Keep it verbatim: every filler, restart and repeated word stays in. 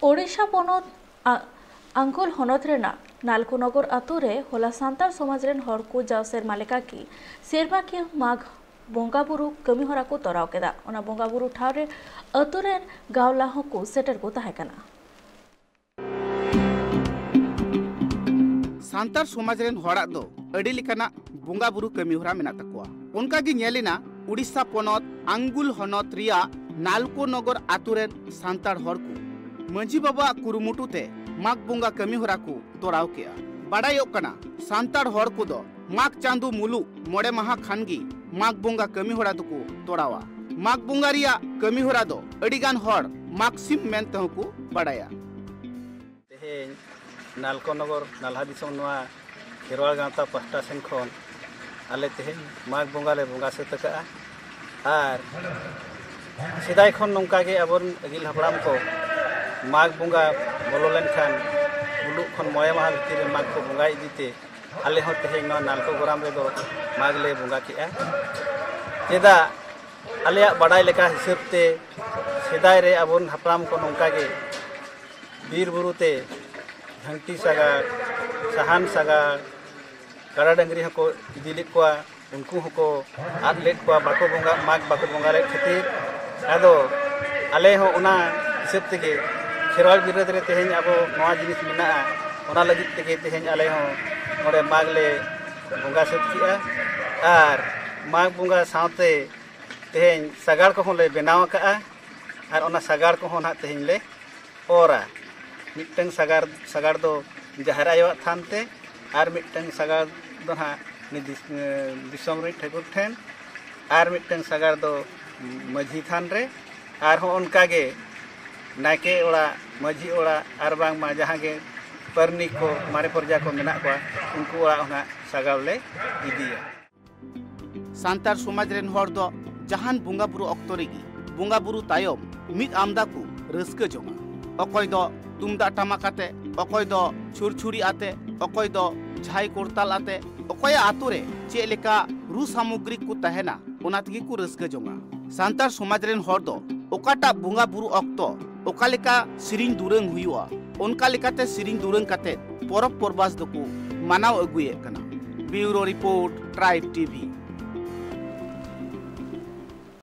ᱳᱰᱤᱥᱟ ᱯᱚᱱᱚᱛ ᱟ-, ᱟᱝᱜᱩᱞ ᱦᱚᱱᱚᱛ ᱨᱮᱱᱟᱜ ᱱᱟᱞᱠᱳᱱᱚᱜᱚᱨ ᱟᱛᱳ ᱨᱮ ᱦᱚᱞᱟ ᱥᱟᱱᱛᱟᱲ ᱥᱚᱢᱟᱡᱽ ᱨᱮᱱ ᱦᱚᱲ ᱠᱚ ᱡᱟᱣ ᱥᱮᱨᱢᱟ ᱞᱮᱠᱟ ᱜᱮ ᱥᱮᱨᱢᱟᱠᱤᱭᱟᱹ ᱢᱟᱜᱽ ᱵᱚᱸᱜᱟ ᱵᱩᱨᱩ ᱠᱟᱹᱢᱤ ᱦᱚᱨᱟ ᱠᱚ ᱛᱚᱨᱟᱣ ᱠᱮᱫᱟ᱾ ᱚᱱᱟ ᱵᱚᱸᱜᱟ ᱵᱩᱨᱩ ᱴᱷᱟᱶ ᱨᱮ ᱟᱛᱳ ᱨᱮᱱ ᱜᱟᱶᱞᱟ ᱦᱚᱸᱠᱚ ᱥᱮᱴᱮᱨ ᱠᱚ ᱛᱟᱦᱮᱸ ᱠᱟᱱᱟ᱾ ᱥᱟᱱᱛᱟᱲ ᱥᱚᱢᱟᱡᱽ ᱨᱮᱱ ᱦᱚᱲᱟᱜ ᱫᱚ ᱟᱹᱰᱤ ᱞᱮᱠᱟᱱᱟᱜ ᱵᱚᱸᱜᱟ ᱵᱩᱨᱩ ᱠᱟᱹᱢᱤ ᱦᱚᱨᱟ ᱢᱮᱱᱟᱜ ᱛᱟᱠᱚᱣᱟ᱾ ᱚᱱᱠᱟ ᱜᱮ ᱧᱮᱞ ᱮᱱᱟ ᱩᱲᱤᱥᱥᱟ ᱯᱚᱱᱚᱛ ᱟᱝᱜᱩᱞ ᱦᱚᱱᱚᱛ ᱨᱮᱭᱟᱜ ᱱᱟᱞᱠᱳ ᱱᱚᱜᱚᱨ ᱟᱛᱳ ᱨᱮᱱ ᱥᱟᱱᱛᱟᱲ ᱦᱚᱲ ᱠᱚ ᱢᱟᱹᱡᱷᱤ ᱵᱟᱵᱟᱣᱟᱜ ᱠᱩᱨᱩᱢᱩᱴᱩ ᱛᱮ ᱢᱟᱜᱽ ᱵᱚᱸᱜᱟ ᱠᱟᱹᱢᱤ ᱦᱚᱨᱟ ᱠᱚ ᱛᱚᱨᱟᱣ ᱠᱮᱜᱼᱟ᱾ ᱵᱟᱰᱟᱭᱚᱜ ᱠᱟᱱᱟ, ᱥᱟᱱᱛᱟᱲ ᱦᱚᱲ ᱠᱚᱫᱚ ᱢᱟᱜᱽ ᱪᱟᱸᱫᱳ ᱢᱩᱞᱩᱜ ᱢᱚᱬᱮ ᱢᱟᱦᱟ ᱠᱷᱟᱱ ᱜᱮ ᱢᱟᱜᱽ ᱵᱚᱸᱜᱟ ᱠᱟᱹᱢᱤ ᱦᱚᱨᱟ ᱫᱚᱠᱚ ᱛᱚᱨᱟᱣᱟ᱾ ᱢᱟᱜᱽ ᱵᱚᱸᱜᱟ ᱨᱮᱭᱟᱜ ᱠᱟᱹᱢᱤ ᱦᱚᱨᱟ ᱫᱚ ᱟᱹᱰᱤ ᱜᱟᱱ ᱦᱚᱲ ᱢᱟᱜᱽ ᱥᱤᱢ ᱢᱮᱱ ᱛᱮᱦᱚᱸ ᱠᱚ ᱵᱟᱰᱟᱭᱟ᱾ ᱛᱮᱦᱮᱧ ᱱᱟᱞᱠᱚ ᱱᱚᱜᱚᱨ ᱱᱟᱞᱦᱟ ᱫᱤᱥᱚᱢ ᱱᱚᱣᱟ ᱠᱷᱮᱨᱣᱟᱲ ᱜᱟᱶᱛᱟ ᱯᱟᱦᱴᱟ ᱥᱮᱱ ᱠᱷᱚᱱ ᱟᱞᱮ ᱛᱮᱦᱮᱧ ᱢᱟᱜᱽ ᱵᱚᱸᱜᱟ ᱞᱮ ᱵᱚᱸᱜᱟ ᱥᱟᱹᱛ ᱟᱠᱟᱫᱼᱟ᱾ ᱟᱨ ᱥᱮᱫᱟᱭ ᱠᱷᱚᱱ ᱱᱚᱝᱠᱟ ᱜᱮ ᱟᱵᱚᱨᱮᱱ ᱟᱹᱜᱤᱞ ᱦᱟᱯᱲᱟᱢ ᱠᱚ ᱢᱟᱜᱽ ᱵᱚᱸᱜᱟ ᱵᱚᱞᱚ ᱞᱮᱱᱠᱷᱟᱱ ᱢᱩᱞᱩᱜ ᱠᱷᱚᱱ ᱢᱚᱬᱮ ᱢᱟᱦᱟ ᱵᱷᱤᱛᱤᱨ ᱨᱮ ᱢᱟᱜᱽ ᱠᱚ ᱵᱚᱸᱜᱟ ᱤᱫᱤ ᱛᱮ ᱟᱞᱮ ᱦᱚᱸ ᱛᱮᱦᱮᱧ ᱱᱚᱣᱟ ᱱᱟᱞᱠᱚ ᱜᱚᱨᱟᱢ ᱨᱮᱫᱚ ᱢᱟᱜᱽ ᱞᱮ ᱵᱚᱸᱜᱟ ᱠᱮᱜᱼᱟ᱾ ᱪᱮᱫᱟᱜ ᱟᱞᱮᱭᱟᱜ ᱵᱟᱰᱟᱭ ᱞᱮᱠᱟ ᱦᱤᱥᱟᱹᱵ ᱛᱮ ᱥᱮᱫᱟᱭ ᱨᱮ ᱟᱵᱚᱨᱮᱱ ᱦᱟᱯᱲᱟᱢ ᱠᱚ ᱱᱚᱝᱠᱟ ᱜᱮ ᱵᱤᱨ ᱵᱩᱨᱩ ᱛᱮ ᱡᱷᱟᱹᱱᱴᱤ ᱥᱟᱜᱟᱲ, ᱥᱟᱦᱟᱱ ᱥᱟᱜᱟᱲ, ᱠᱟᱰᱟ ᱰᱟᱹᱝᱨᱤ ᱦᱚᱸᱠᱚ ᱤᱫᱤ ᱞᱮᱫ ᱠᱚᱣᱟ, ᱩᱱᱠᱩ ᱦᱚᱸᱠᱚ ᱟᱫ ᱞᱮᱫ ᱠᱚᱣᱟ, ᱵᱟᱠᱚ ᱵᱚᱸᱜᱟ ᱢᱟᱜᱽ ᱵᱟᱠᱚ ᱵᱚᱸᱜᱟ ᱞᱮᱫ ᱠᱷᱟᱹᱛᱤᱨ᱾ ᱟᱫᱚ ᱟᱞᱮ ᱦᱚᱸ ᱚᱱᱟ ᱦᱤᱥᱟᱹᱵ ᱛᱮᱜᱮ ᱠᱷᱮᱨᱣᱟᱲ ᱵᱤᱨᱟᱹᱫ ᱨᱮ ᱛᱮᱦᱮᱧ ᱟᱵᱚ ᱱᱚᱣᱟ ᱡᱤᱱᱤᱥ ᱢᱮᱱᱟᱜᱼᱟ, ᱚᱱᱟ ᱞᱟᱹᱜᱤᱫ ᱛᱮᱜᱮ ᱛᱮᱦᱮᱧ ᱟᱞᱮ ᱦᱚᱸ ᱱᱚᱰᱮ ᱢᱟᱜᱽ ᱞᱮ ᱵᱚᱸᱜᱟ ᱥᱟᱹᱛ ᱠᱮᱜᱼᱟ᱾ ᱟᱨ ᱢᱟᱜᱽ ᱵᱚᱸᱜᱟ ᱥᱟᱶᱛᱮ ᱛᱮᱦᱮᱧ ᱥᱟᱜᱟᱲ ᱠᱚᱦᱚᱸ ᱞᱮ ᱵᱮᱱᱟᱣ ᱟᱠᱟᱜᱼᱟ᱾ ᱟᱨ ᱚᱱᱟ ᱥᱟᱜᱟᱲ ᱠᱚᱦᱚᱸ ᱱᱟᱦᱟᱜ ᱛᱮᱦᱮᱧ ᱞᱮ ᱚᱨᱟ᱾ ᱢᱤᱫᱴᱟᱝ ᱥᱟᱜᱟᱲ ᱥᱟᱜᱟᱲ ᱫᱚ ᱡᱟᱦᱮᱨ ᱟᱭᱳᱣᱟᱜ ᱛᱷᱟᱱ ᱛᱮ, ᱟᱨ ᱢᱤᱫᱴᱟᱝ ᱥᱟᱜᱟᱲ ᱫᱚ ᱱᱟᱦᱟᱜ ᱩᱱᱤ ᱫᱤᱥ-, ᱫᱤᱥᱚᱢ ᱨᱤᱱᱤᱡ ᱴᱷᱟᱹᱠᱩᱨ ᱴᱷᱮᱱ, ᱟᱨ ᱢᱤᱫᱴᱟᱝ ᱥᱟᱜᱟᱲ ᱫᱚ ᱢᱟᱹᱡᱷᱤ ᱛᱷᱟᱱ ᱨᱮ, ᱟᱨ ᱦᱚᱸ ᱚᱱᱠᱟ ᱜᱮ ᱱᱟᱭᱠᱮ ᱚᱲᱟᱜ, ᱢᱟᱹᱡᱷᱤ ᱚᱲᱟᱜ, ᱟᱨ ᱵᱟᱝᱢᱟ ᱡᱟᱦᱟᱸ ᱜᱮ ᱯᱟᱹᱨᱱᱤ ᱠᱚ, ᱢᱟᱨᱮ ᱯᱨᱚᱡᱟ ᱠᱚ ᱢᱮᱱᱟᱜ ᱠᱚᱣᱟ, ᱩᱱᱠᱩ ᱚᱲᱟᱜ ᱦᱚᱸ ᱱᱟᱦᱟᱜ ᱥᱟᱜᱟᱲ ᱞᱮ ᱤᱫᱤᱭᱟ᱾ ᱥᱟᱱᱛᱟᱲ ᱥᱚᱢᱟᱡᱽ ᱨᱮᱱ ᱦᱚᱲ ᱫᱚ ᱡᱟᱦᱟᱱ ᱵᱚᱸᱜᱟ ᱵᱩᱨᱩ ᱚᱠᱛᱚ ᱨᱮᱜᱮ ᱵᱚᱸᱜᱟ ᱵᱩᱨᱩ ᱛᱟᱭᱚᱢ ᱢᱤᱫ ᱟᱢᱫᱟ ᱠᱚ ᱨᱟᱹᱥᱠᱟᱹ ᱡᱚᱝᱟ᱾ ᱚᱠᱚᱭ ᱫᱚ ᱛᱩᱢᱫᱟᱜ ᱴᱟᱢᱟᱠ ᱟᱛᱮ, ᱚᱠᱚᱭ ᱫᱚ ᱪᱷᱩᱨᱪᱷᱩᱨᱤ ᱟᱛᱮ, ᱚᱠᱚᱭ ᱫᱚ ᱡᱷᱟᱭ ᱠᱚᱨᱛᱟᱞ ᱟᱛᱮ, ᱚᱠᱚᱭᱟᱜ ᱟᱛᱳ ᱨᱮ ᱪᱮᱫ ᱞᱮᱠᱟ ᱨᱩ ᱥᱟᱢᱚᱜᱽᱨᱤ ᱠᱚ ᱛᱟᱦᱮᱱᱟ, ᱚᱱᱟ ᱛᱮᱜᱮ ᱠᱚ ᱨᱟᱹᱥᱠᱟᱹ ᱡᱚᱝᱟ᱾ ᱥᱟᱱᱛᱟᱲ ᱥᱚᱢᱟᱡᱽ ᱨᱮᱱ ᱦᱚᱲ ᱫᱚ ᱚᱠᱟᱴᱟᱜ ᱵᱚᱸᱜᱟ ᱵᱩᱨᱩ ᱚᱠᱛᱚ ᱚᱠᱟ ᱞᱮᱠᱟ ᱥᱮᱨᱮᱧ ᱫᱩᱨᱟᱹᱝ ᱦᱩᱭᱩᱜᱼᱟ, ᱚᱱᱠᱟ ᱞᱮᱠᱟᱛᱮ ᱥᱮᱨᱮᱧ ᱫᱩᱨᱟᱹᱝ ᱠᱟᱛᱮ ᱯᱚᱨᱚᱵᱽ ᱯᱚᱨᱵᱟᱥ ᱫᱚᱠᱚ ᱢᱟᱱᱟᱣ ᱟᱹᱜᱩᱭᱮᱫ ᱠᱟᱱᱟ᱾ Bureau Report, Tribe T V᱾